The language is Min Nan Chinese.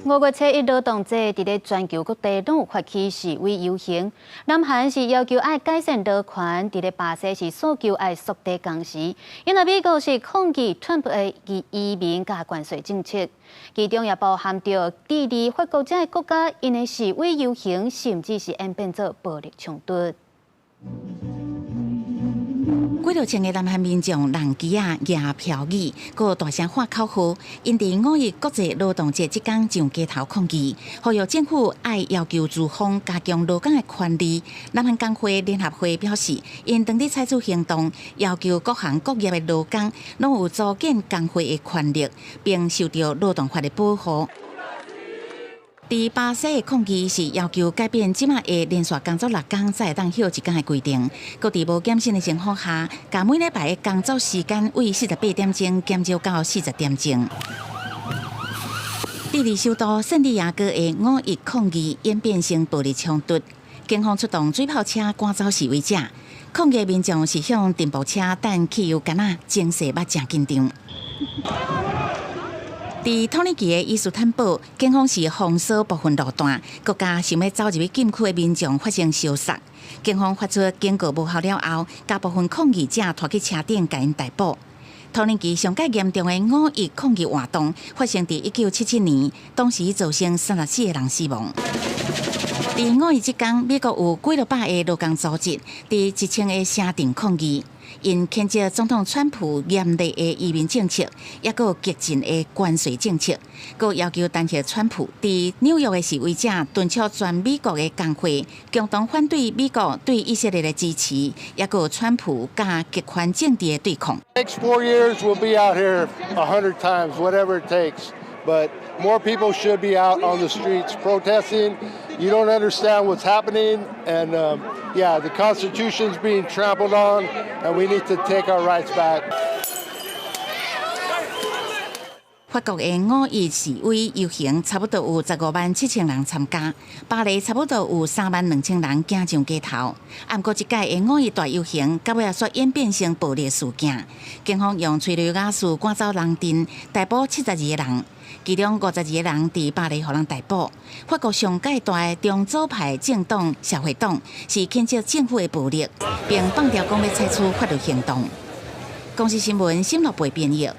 5月初1勞動節，佇咧全球各地攏有發起示威遊行。南韓是要求愛改善勞權，佇咧巴西是訴求愛縮短工時。因為美國是抗議川普的移民佮關稅政策，其中也包含著智利、法國這个國家，𪜶的示威遊行甚至是演變做暴力衝突。幾若千个南韓民眾人旗仔舉標語，閣大聲喊口號，𪜶佇五一國際勞動節這工上街頭抗議，呼籲政府愛要求資方加強勞工的權利。南韓工會聯合會表示，𪜶當咧採取行動，要求各行各業的勞工攏有組建工會的權利，並受著勞動法的保護。佇巴西的抗議是要求改變這馬的連續工作六工才會當歇一工的規定，閣佇無減薪的情況下，共每禮拜的工作時間為48點鐘減少到40點鐘。智利首都聖地亞哥的五一抗議演變成暴力衝突，警方出動水炮車趕走示威者，抗議民眾是向電步車彈汽油罐仔，情勢嘛誠緊張。佇土耳其的伊斯坦堡，警方是封鎖部分路段，閣共想欲走入去禁區的民眾發生相殺。警方發出警告無效了後，共部分抗議者拖去車頂，共𪜶逮捕。土耳其上蓋嚴重的五一抗議活動發生佇1977年，當時造成34個人死亡。佇五一這工，美國有幾若百个勞工組織佇1000个城鎮抗議，𪜶譴責總統川普嚴厲的移民政策，抑閣激進的關稅政策，閣要求彈劾川普。佇紐約的示威者敦促全美國的工會共同反對美國對以色列的支持，抑閣川普佮極權政治的對抗。 Next 4 years, we'll be out here 100 times, whatever it takes. But more people should be out on the streets protesting. You don't understand what's happening, and yeah, the Constitution's being trampled on, and we need to take our rights back. 法國的五一示威遊行差不多有15萬7千人參加，巴黎差不多有3萬2千人行上街頭。毋過這屆的五一大遊行，到尾仔煞演變成暴力事件，警方用催淚瓦斯趕走人陣，逮捕72個人，其中52個人佇巴黎予人逮捕。法國上蓋大的中左派政黨社會黨是譴責政府的暴力，並放調講欲採取法律行動。公視新聞，新樂貝編譯。